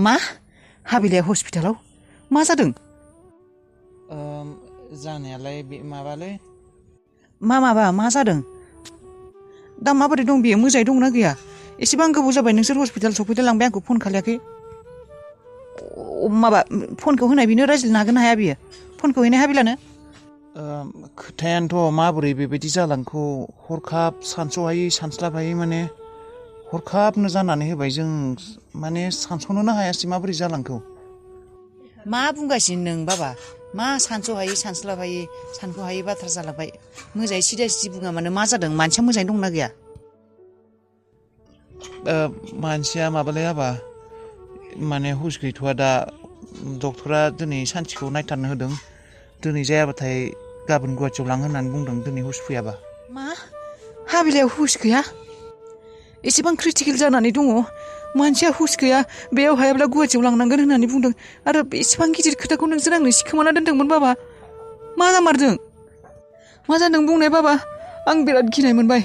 मा हाबिलाया हस्पिटालाव मा जादों जानायालाय बे माबालै मा जादों दा माबोरै दं बियो मोजाङै दंना गैया एसेबां गोबाव जाबाय नोंसोर हस्पिटाल सफैदो लांबाय आंखौ फन खालायाखै माबा फनखौ होनाय बिनो रायज्लायनो हागोन ना हाया बियो फनखौ हैनाय हाबिलानो खोथायानोथ' माबोरै बेबायदि जालांखो हरखाब सानस'हायै सानस्लाबहायै माने हरखाबनो जानानै होबाय जों माने सानस'नोनो हायासै माबोरै जालांखो मा बुंगासिनो नों बाबा मा सानस'हायै सानस्लाबहायै सानख'हायै बाथ्रा जालांबाय मोजाङै सिदा सिदि बुङा मानो मा जादों मानसिया मोजाङै दंना गैया मानसिया माबालाय आबा माने हुस गैथ'आ दा डक्टरा दिनै सानसेखौ नायथारनो होदों दिनै जायाबाथाय गाबोन गुवाहाटियाव लां होननानै बुंदों दिनै हुस फैयाबा मा हाबिलायाव हुस गैया एसेबां क्रिटिकेल जानानै दङ मानसिया हुस गैया बेयाव हायाब्ला गुवाहाटियाव लांनांगोन होननानै बुंदों आरो एसेबां गिदिर खोथाखौ नोंसोर आंनो सिखोमाना दोनदोंमोन बाबा मा जामारदों मा जादों बुंनाय बाबा आं बिराद गिनाय मोनबाय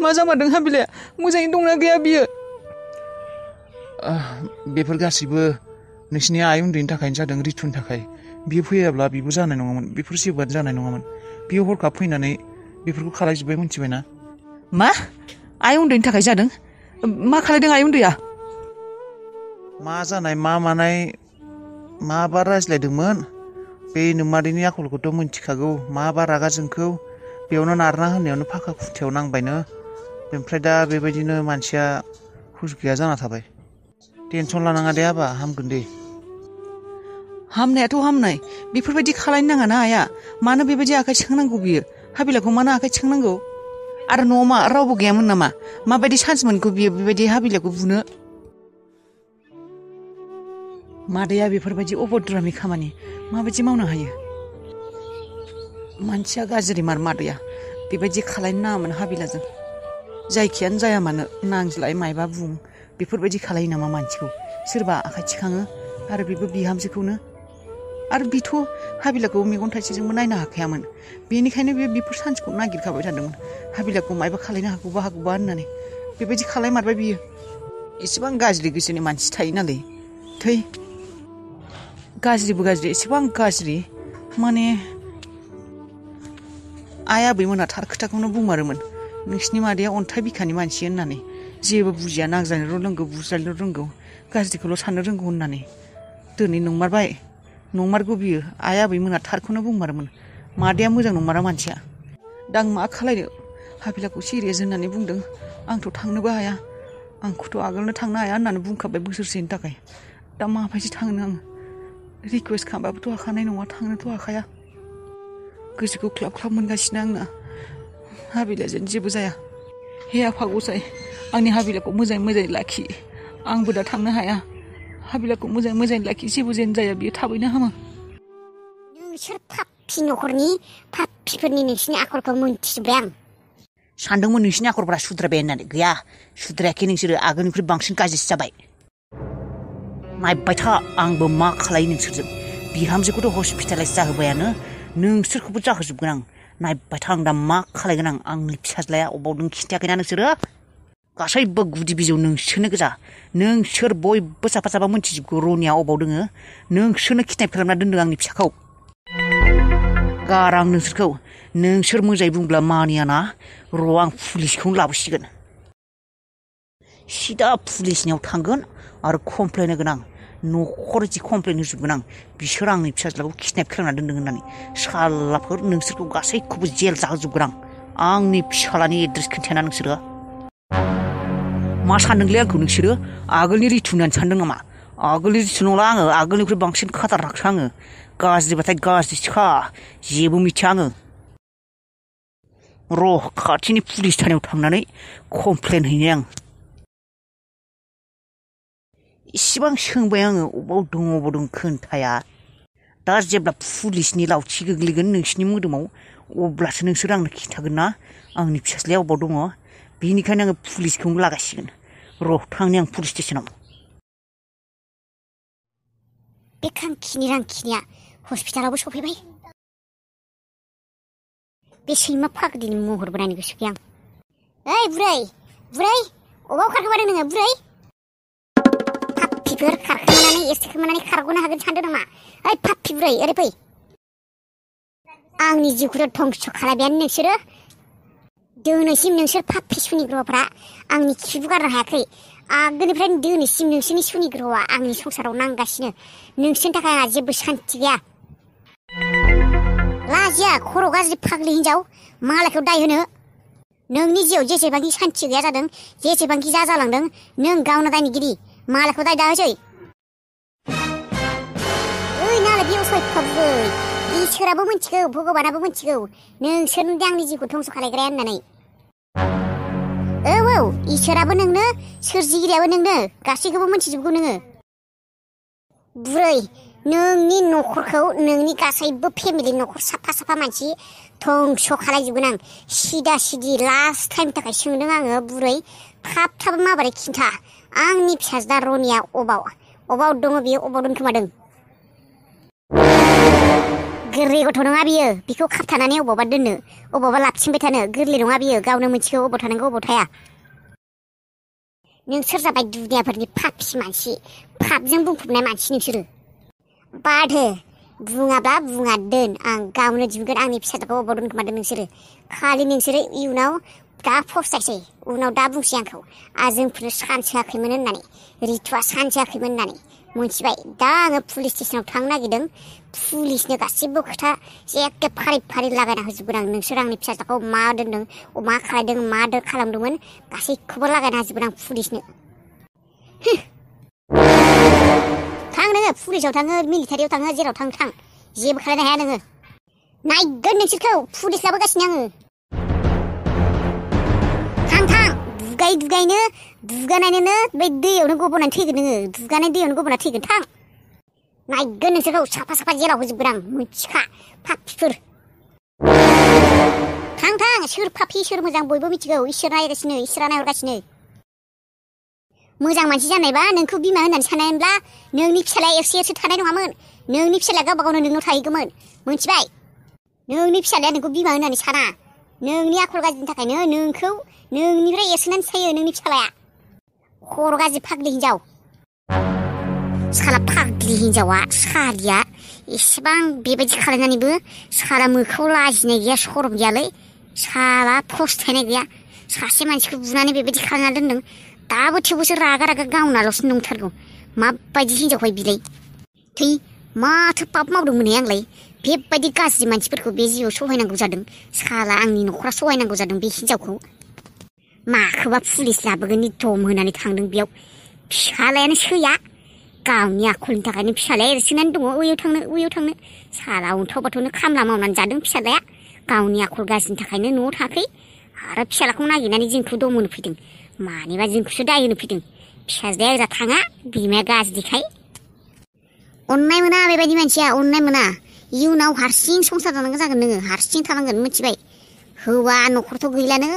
मा जामारदों हाबिलाया मोजाङै दंना गैया बियो बेफोर गासिबो नोंसिनि आइ उन्दैनि थाखायनो जादों रितुनि थाखाय बियो फैयाब्ला बिबो जानाय नङामोन बेफोर जेबोआनो जानाय नङामोन बियो हरखाब फैनानै बेफोरखौ खालायजोब्बाय मिथिबायना मा आइ उन्दैनि थाखाय जादों मा खालायदों आइ उन्दैया मा जानाय मा मानाय माबा रायज्लायदोंमोन बे नोमादैनि आखलखौथ' मिथिखागौ माबा रागा जोंखौ बेयावनो नारना होनायावनो फाखा खुन्थियाव नांबायनो ओमफ्राय दा बेबायदिनो मानसिया हुस गैया जाना थाबाय टेनसन लानाङा दे आबा हामगोन दे हामनायाथ' हामनाय बेफोरबायदि खालायनो नाङा ना आइया मानो बेबायदि आखाइ थिखांनांगौ बियो हाबिलाखौ मानो आखाइ थिखांनांगौ आरो न'आव मा रावबो गैयामोन नामा माबायदि चान्स मोनखो बियो बेबायदि हाबिलाखौ बुनो मादैया बेफोरबायदि अभद्रामि खामानि माबायदि मावनो हायो मानसिया गाज्रि मादैया बेबायदि खालायनो नाङामोन हाबिलाजों जायखियानो जाया मानो नांज्लाय मायबा बुं बेफोरबायदि खालायो नामा मानसिखौ सोरबा आखाइ थिखाङो आरो बेबो बिहामजोखौनो आरो बिथ' हाबिलाखौ मेगन थाइसेजोंबो नायनो हाखायामोन बेनिखायनो बेफोर सान्सखौ नागिरखाबाय थादोंमोन हाबिलाखौ मायबा खालायनो हागौबा होननानै बेबायदि खालायमारबाय बियो एसेबां गाज्रि गोसोनि मानसि थायो नालाय थै गाज्रिबो गाज्रि एसेबां गाज्रि माने आइ आबैमोना थार खोथाखौनो बुंमारोमोन नोंसिनि मादैया अन्थाइ बिखानि मानसि होननानै जेबो बुजिया नांज्लायनोल' रोंगौ बुज्रायनोल' रोंगौ गाज्रिखौल' साननो रोंगौ होननानै दिनै नंमारबाय नंमारगौ बियो आइ आबैमोना थारखौनो बुंमारोमोन मादैया मोजां नंमारा मानसिया दा आं मा खालायनो हाबिलाखौ सिरियास होननानै बुंदों आंथ' थांनोबो हाया आंखौथ' आगोलनो थांनो हाया होननानै बुंखाबाय बोसोरसेनि थाखाय दा माबायदि थांनो आङो रिकुवेस्ट खालामबाबोथ' हाखानाय नङा थांनोथ' हाखाया गोसोखौ ख्लाब ख्लाब मोनगासिनो आंना हाबिलाजों जेबो जाया हे आफा गसाइ आंनि हाबिलाखौ मोजाङै लाखि आंबो दा थांनो हाया हाबिलाखौ मोजाङै लाखि जेबो जेन जाया बियो थाबैनो हामो नोंसोर पापि न'खरनि पापिफोरनि नोंसिनि आखलखौ मोनथिजोब्बाय आं सानदोंमोन नोंसिनि आखलफोरा सुद्रायबाय होननानै गैया सुद्रायाखै नोंसोरो आगोलनिख्रुइ बांसिन गाज्रिसो जाबाय नायबाय था आंबो मा खालायो नोंसोरजों बिहामजोखौथ' हस्पिटालाइस जाहोबायानो नोंसोरखौबो जाहोजोबगोन आं नायबाय था आं दा मा खालायगोन आंनि फिसाज्लाया अबाव दं खिन्थायाखैना नोंसोरो गासैबो गुदि बिजौ नोंसोरनो गोजा नोंसोर बयबो साफा साफा मोनथिजोबगौ रनिया अबाव दोङो नोंसोरनो किडनेप खालामना दोनदों आंनि फिसाखौ गारां नोंसोरखौ नोंसोर मोजाङै बुंब्ला मानियाना र' आं पुलिसखौनो लाबोसिगोन सिदा पुलिसनियाव थांगोन आरो कमप्लेन होगोन आं न'खर जि कमप्लेन होजोबगोन आं बिसोर आंनि फिसाज्लाखौ किडनेप खालामना दोनदों होननानै सालाफोर नोंसोरखौ गासैखौबो जेल जाहोजोबगोन आंनि फिसालानि एड्रेस खोन्थायाना नोंसोरो मा सानदोंलै आंखौ नोंसोरो आगोलनि रितु होननानै सानदों नामा आगोलनि रितु नंला आङो आगोलनिख्रुइ बांसिन खाथारनाकसो आङो गाज्रिबाथाय गाज्रिसोखा जेबो मिथिया आङो र' खाथिनि पुलिस थानायाव थांनानै कमप्लेन हैनो आं इसिबां सोंबाय आङो अबाव दं खोन्थाया दा जेब्ला पुलिसनि लावथि गोग्लैगोन नोंसिनि मोदोमाव अब्लासो नोंसोर आंनो खिन्थागोन ना आंनि फिसाज्लाया अबाव दङ बेनिखायनो आङो पुलिसखौनो लागासिगोन र' थांनि आं पुलिस स्टेसनाव बे खांखिनि रांखिनिया हस्पिटालावबो सफैबाय बे सैमा फाग्लिनि महरबो नायनो गोसो गैया आं ओइ बुरै अबाव खारखोमादों नोङो बुरै पाप्पिफोर खारखोमानानै एरसोखोमानानै खारग'नो हागोन सानदों नामा ओइ पाप्पि बुरै ओरै फै आंनि जिउखौथ' धंस' खालामबायानो नोंसोरो दिनैसिम नोंसोर पाप्पि सुनिग्रहफ्रा आंनि खिबु गारनो हायाखै आगोलनिफ्रायनो दिनैसिम नोंसोरनि सुनिग्रहआ आंनि संसाराव नांगासिनो नोंसोरनि थाखाय आंहा जेबो सान्थि गैया लाजिया खर' गाज्रि फाग्लि हिन्जाव मालायखौ दाय होनो नोंनि जिउआव जेसेबांखि सान्थि गैया जादों जेसेबांखि जालांदों नों गावनो दायनिगिरि मालायखौ दाय दाहोसै ओइ नालाय बेयाव सयख' बुरै इसोराबो मिथिगौ भगबानाबो मिथिगौ नोंसोरनो आंनि जिउखौ धंस' खालायग्राया होननानै औ इसोराबो नोंनो सोरजिगिरियाबो नोंनो गासैखौबो मिथिजोबगौ नोङो बुरै नोंनि न'खरखौ नोंनि गासैबो फेमिलि न'खर साफा मानसि धंस' खालायजोबगोन आं सिदा सिदि लास्ट टाइमनि थाखाय सोंदों आङो बुरै थाब माबोरै खिन्था आंनि फिसाज्ला रनिया अबाव दङ बियो अबाव दोनखोमादों गोरलै गथ' नङा बियो बिखौ खाबथानानै अबावबा दोननो अबावबा लाबथिंबाय थानो गोरलै नङा बियो गावनो मिथिगौ अबाव थानांगौ अबाव थाया नोंसोर जाबाय दुनियाफोरनि पापि मानसि पापजों बुंफबनाय मानसि नोंसोरो बादो बुङाब्ला बुङा दोन आं गावनो दिहुनगोन आंनि फिसाज्लाखौ अबाव दोनखोमादों नोंसोरो खालि नोंसोरो इयुनाव दा फस्थायसै उनाव दा बुंसै आंखौ जोंफोरनो सान्स होआखैमोन होननानै रितुआ सान्स होआखैमोन होननानै मोनथिबाय दा आङो पुलिस स्टेसनाव थांनो नागिरदों पुलिसनो गासिबो खोथा एखे फारि लागायना होजोबगोन आं नोंसोर आंनि फिसाज्लाखौ मा दोनदों मा खालायदों मा खालामदोंमोन गासैखौबो लागायना होजोबगोन आं पुलिसनो थां नोङो पुलिसाव थाङो मिलिटारियाव थाङो जेराव थां जेबो खालायनो हाया नोङो नायगोन नोंसोरखौ पुलिस लाबोगासिनो आङो थां दुगायनो दुगानायनोनो बै दैयावनो गब'नानै थैगोन नोङो दुगानाय दैयावनो गब'ना थैगोन थां नायगोन नोंसोरखौ साफा जेराव होजोबगोन आं मिथिखा पापिफोर थां सोर पापि सोर मोजां बयबो मिथिगौ इसोर नायगासिनो इसोरा नायहरगासिनो मोजां मानसि जानायबा नोंखौ बिमा होननानै साननायमोनब्ला नोंनि फिसालाया एरसो थानाय नङामोन नोंनि फिसालाया गावबा गावनो नोंनाव थाहैगौमोन मोनथिबाय नोंनि फिसालाया नोंखौ बिमा होननानै साना नोंनि आखल गाज्रिनि थाखायनो नोंखौ नोंनिफ्राय एरसोनानै थायो नोंनि फिसालाया खर' गाज्रि फाग्लि हिन्जाव साला फाग्लि हिन्जावा सालिया एसेबां बेबायदि खालायनानैबो साला मोखाङाव लाजिनाय गैया सरम गैयालै साला फस्थायनाय गैया सासे मानसिखौ बुनानै बेबायदि खालायना दोनदों दाबो थेवबोसो रागा गावनाल'सो नंथारगौ माबायदि हिन्जावखाय बिलाय थै माथो पाप मावदोंमोनहाय आंलाय बेबायदि गाज्रि मानसिफोरखौ बे जिउआव सहायनांगौ जादों साला आंनि न'खरा सहायनांगौ जादों बे हिन्जावखौ माखौबा पुलिस लाबोगोननि दम होनानै थांदों बेयाव फिसालायानो सैया गावनि आखलनि थाखायनो फिसालाया एरसोनानै दङ ओयाव थांनो साला अन्थाव बाथौनो खामला मावनानै जादों फिसालाया गावनि आखल गाज्रिनि थाखायनो न'आव थाखै आरो फिसालाखौ नागिरनानै जोंखौ दम होनो फैदों मानिबा जोंखौसो दाय होनो फैदों फिसाज्लाया ओजा थाङा बिमाया गाज्रिखाय अननाय मोना बेबायदि मानसिया अननाय मोना इयुनाव हारसिं संसार जानांगौ जागोन नोङो हारसिं थानांगोन मिथिबाय हौवा न'खरथ' गैलानो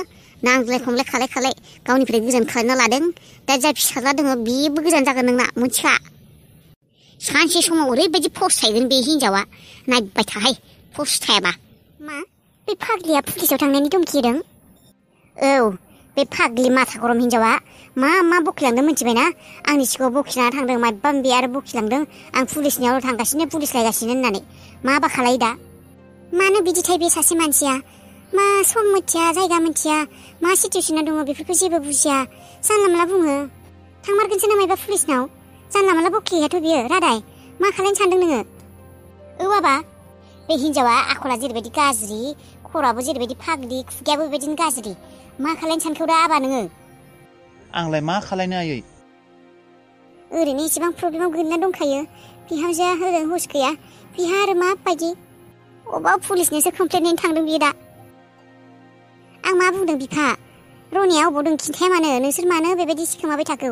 नांज्लाय खमलाय खालाय गावनिफ्राय गोजान खालामना लादों दा जाय फिसाज्ला दङ बेबो गोजान जागोन नोंना मिथिखा सानसे समाव ओरैबायदि फस्थायगोन बे हिन्जावा नायबाय थाहाय फस्थायाबा मा बे फाग्लिया पुलिसाव थांनायनि धमखि होदों औ बे फाग्लि माथा गरम हिन्जावा मा बखिलांदों मिथिबायना आंनि सिगाङाव बखिलांना थांदों माबा बे आरो बखिलांदों आं पुलिसनियाव थांगासिनो पुलिस लायगासिनो होननानै माबा खालाय दा मानो बिदिथाय बे सासे मानसिया मा सम मिथिया जायगा मिथिया मा सिटुवेसनाव दङ बेफोरखौ जेबो बुजिया जानला मोनला बुङो थांमारगोनसो ना मायबा पुलिसनाव जानला मोनला बखियाथ' बियो रादाय मा खालायनो सानदों नोङो औवाबा बे हिन्जावा आखला जेरैबायदि गाज्रि खर'आबो जेरैबायदि फाग्लि खुगायाबो बेबायदिनो गाज्रि मा खालायनो सानखौ दा आबा नोङो आंलाय मा खालायनो आयै ओरैनो एसेबां प्रब्लेमाव गोलैना दंखायो बिहामजोआ होदों हुस गैया बिहा आरो माबायदि अबाव पुलिसनिसो कमप्लेन हैनो थांदों बियो दा आं मा बुंदों बिफा रनिया अबाव दं खिन्थाया मानो नोंसोर मानो बेबायदि सिखोमाबाय थाखो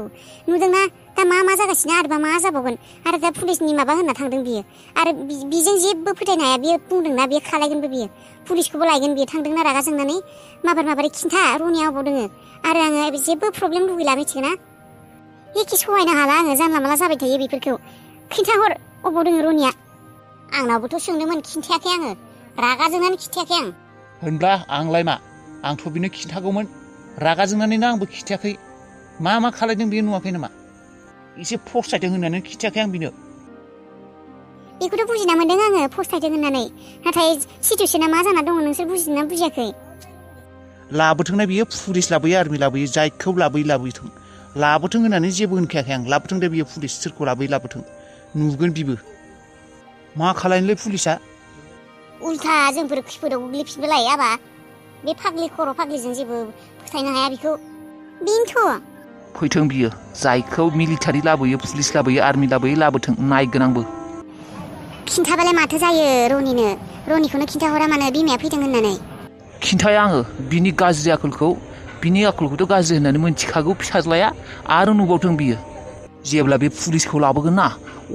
नुदोंना दा मा जागासिनो आरोबा मा जाबावगोन आरो दा पुलिसनि माबा होनना थांदों बियो आरो बिजों जेबो फोथायनो हाया बियो बुंदोंना बियो खालायगोनबो बियो पुलिसखौबो लायगोन बियो थांदोंना रागा जोंनानै माबोरै खिन्था रनिया अबाव दोङो आरो आङो जेबो प्रब्लेम लुगैला मिथिगोना एखे सहायनो हाला आङो जानला माला जाबाय थायो बेफोरखौ खिन्थाहर अबाव दोङो रनिया आंनावबोथ' सोंदोंमोन खिन्थायाखै आङो रागा जोंनानै खिन्थायाखै आं होनब्ला आंलाय मा आंथ' बिनो खिन्थागौमोन रागा जोंनानैनो आंबो खिथायाखै मा खालायदों बेयो नुवाखै नामा एसे फसायदों होननानै खिथायाखै आं बिनो। बेखौथ' बुजिना मोन्दों आङो फस्थायदों होननानै, नाथाय सिटुएसना मा जाना दङ नोंसोर बुजिदोंना बुजियाखै? लाबोथोंना बियो पुलिस लाबोयो आर्मि लाबोयो जायखौ लाबोथों लाबोथों होननानै जेबो होनखायाखै आं। लाबोथों दे बियो पुलिस सोरखौ लाबोथों नुगोन बिबो। मा खालायनोलै पुलिसा? उल्था जोंफोर खैफोदाव गोग्लैफिनबोलाय आबा। बे फाग्लि खर' फाग्लिजों जेबो फोथायनो हाया बेखौ। बेनोथ'। फैथों बियो जायखौ मिलिटारि लाबोयो पुलिस लाबोयो आर्मि लाबोयो लाबोथों नायगोन आंबो। खिन्थाबालाय माथो जायो रनिखौनो खिन्थाहरा मानो बिमाया फैदों होननानै? खिन्थाया आङो बिनि गाज्रि आखलखौ। बिनि आखलखौथ' गाज्रि होननानै मिन्थिखागौ फिसाज्लाया, आरो नुबावथों बियो। जेब्ला बे पुलिसखौ लाबोगोन ना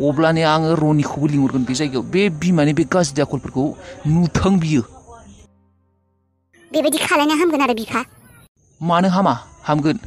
अब्लानो आङो रनिखौबो लिंहरगोन बे जायगायाव। बे बिमानि बे गाज्रि आखलफोरखौ नुथों बियो। बेबायदि खालायना हामगोन आरो बिफा? मानो हामा, हामगोन।